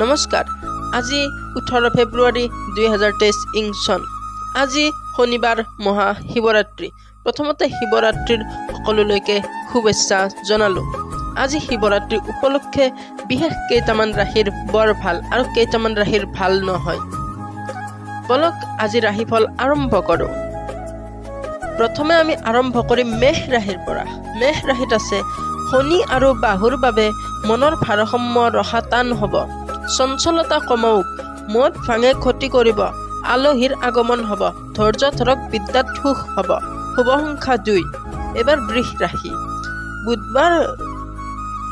নমস্কাৰ। আজি 18 ফেব্ৰুৱাৰী 2023 ইং চন। আজি শনিবাৰ, মহা শিৱৰাত্ৰি। প্ৰথমতে শিৱৰাত্ৰিৰ সকলোলৈকে শুভেচ্ছা জনালোঁ। আজি শিৱৰাত্ৰি উপলক্ষে বিশেষ কেইটামান ৰাশিৰ বৰ ভাল আৰু কেইটামান ৰাশিৰ ভাল নহয়। বলক, আজি ৰাশিফল আৰম্ভ কৰোঁ। প্ৰথমে আমি আৰম্ভ কৰিম মেষ ৰাশিৰ পৰা। মেষ ৰাশিত আছে শনি আৰু ৰাহুৰ বাবে মনৰ ভাৰসাম্য ৰখা টান হ'ব। চঞ্চলতা কমাওক। মদ ভাঙে ক্ষতি কৰিব। আলহীৰ আগমন হ'ব। ধৈৰ্য ধৰক, বিদ্যাত সুখ হ'ব। শুভ সংখ্যা 2। এবাৰ বৃষ ৰাশি। বুধবাৰ,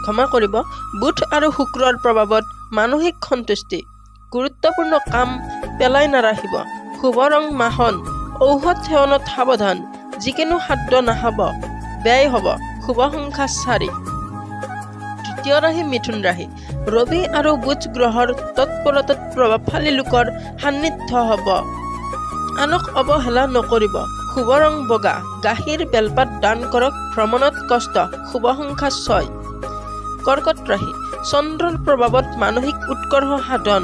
ক্ষমা কৰিব, বুধ আৰু শুক্ৰৰ প্ৰভাৱত মানসিক সন্তুষ্টি। গুৰুত্বপূৰ্ণ কাম পেলাই নাৰাখিব। শুভ ৰং মাখন। ঔষধ সেৱনত সাৱধান। যিকোনো খাদ্য নাখাব, ব্যয় হ'ব। শুভ সংখ্যা 4। তৃতীয় ৰাশি মিথুন ৰাশি। ৰবি আৰু বুধ গ্ৰহৰ তৎপৰতাত প্ৰভাৱশালী লোকৰ সান্নিধ্য হ'ব। আনক অৱহেলা নকৰিব। শুভ ৰং বগা। গাখীৰ, বেলপাত দান কৰক। ভ্ৰমণত কষ্ট। শুভ সংখ্যা 6। কৰ্কট ৰাশি। চন্দ্ৰৰ প্ৰভাৱত মানসিক উৎকৰ্ষ সাধন।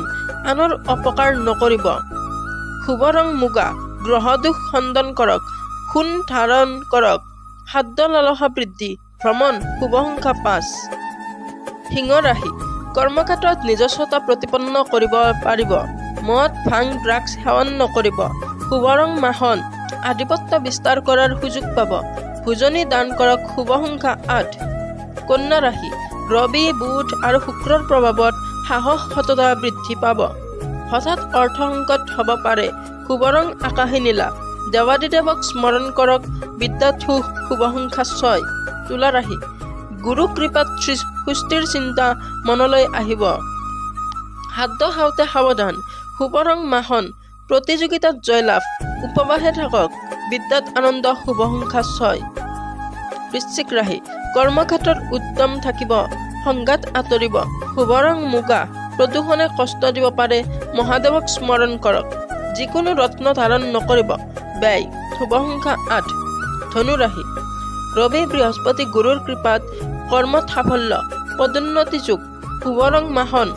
আনৰ অপকাৰ নকৰিব। শুভ ৰং মুগা। গ্ৰহদোষ খণ্ডন কৰক। সোণ ধাৰণ কৰক। খাদ্য লালসা বৃদ্ধি। ভ্ৰমণ। শুভ সংখ্যা 5। সিংহ ৰাশি। কৰ্মক্ষেত্ৰত নিজস্বতা প্ৰতিপন্ন কৰিব পাৰিব। মদ, ভাং, ড্ৰাগছ সেৱন নকৰিব। শুভ ৰং মাখন। আধিপত্য বিস্তাৰ কৰাৰ সুযোগ পাব। ভোজনী দান কৰক। শুভ সংখ্যা 8। কন্যা ৰাশি। ৰবি, বুধ আৰু শুক্ৰৰ প্ৰভাৱত সাহস, সততা বৃদ্ধি পাব। হঠাৎ অৰ্থ সংকট হ'ব পাৰে। শুভ ৰং আকাশী নীলা। দেৱাদিদেৱক স্মৰণ কৰক। বিদ্যাত সুখ। শুভ সংখ্যা 6। তুলা ৰাশি। গুৰু কৃপাত সুস্থিৰ চিন্তা মনলৈ আহিব। খাদ্য খাওঁতে সাৱধান। শুভ ৰং মাখন। প্ৰতিযোগিতাত জয়লাভ। উপবাসে থাকক। বিদ্যাত আনন্দ। শুভ সংখ্যা 6। বৃশ্চিক ৰাশি। কৰ্মক্ষেত্ৰত উদ্যম থাকিব। সংঘাত আঁতৰিব। শুভ ৰং মুগা। প্ৰদূষণে কষ্ট দিব পাৰে। মহাদেৱক স্মৰণ কৰক। যিকোনো ৰত্ন ধাৰণ নকৰিব, ব্যয়। শুভ সংখ্যা 8। ধনু ৰাশি। ৰবি, বৃহস্পতি, গুৰুৰ কৃপাত কৰ্মত সাফল্য, পদোন্নতি যোগ। শুভ ৰং মাখন।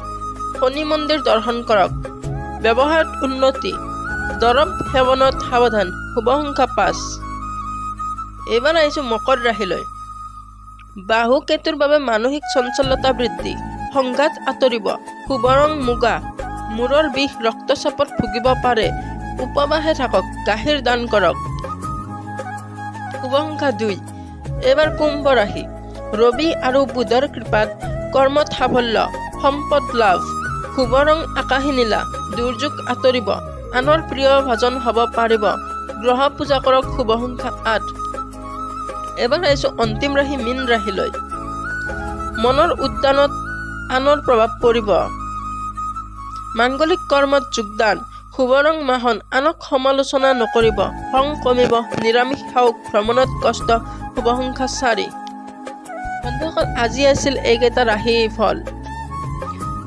শনি মন্দিৰ দৰ্শন কৰক। ব্যৱসায়ত উন্নতি। দৰৱ সেৱনত সাৱধান। শুভ সংখ্যা 5। এইবাৰ আহিছো মকৰ ৰাশিলৈ। ৰাহু কেতুৰ বাবে মানসিক চঞ্চলতা বৃদ্ধি। সংঘাত আঁতৰিব। শুভ ৰং মুগা। মূৰৰ বিষ, ৰক্তচাপত ভুগিব পাৰে। উপবাসে থাকক। গাখীৰ দান কৰক। শুভ সংখ্যা 2। এইবাৰ কুম্ভ ৰাশি। ৰবি আৰু বুধৰ কৃপাত কৰ্মত সাফল্য, সম্পদ লাভ। শুভ ৰং আকাশী নীলা। দুৰ্যোগ আঁতৰিব। আনৰ প্ৰিয় ভাজন হ'ব পাৰিব। গ্ৰহ পূজা কৰক। শুভ সংখ্যা 8। এবাৰ আহিছো অন্তিম ৰাশি মীন ৰাশিলৈ। মনৰ উদ্যানত আনৰ প্ৰভাৱ পৰিব। মাংগলিক কৰ্মত যোগদান। শুভ ৰং মাখন। আনক সমালোচনা নকৰিব। খং কমিব। নিৰামিষ খাওক। ভ্ৰমণত কষ্ট। শুভ সংখ্যা 4। বন্ধুসকল, আজি আছিল এইকেইটা ৰাশি ফল।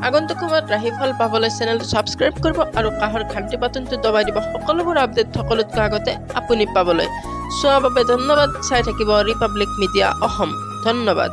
আগন্তুক সময়ত ৰাশিফল পাবলৈ চেনেলটো ছাবস্ক্ৰাইব কৰিব আৰু কাষৰ ঘণ্টি বাটনটো দবাই দিব, সকলোবোৰ আপডেট সকলোতকৈ আগতে আপুনি পাবলৈ। চোৱাৰ বাবে ধন্যবাদ। চাই থাকিব ৰিপাব্লিক মিডিয়া অসম। ধন্যবাদ।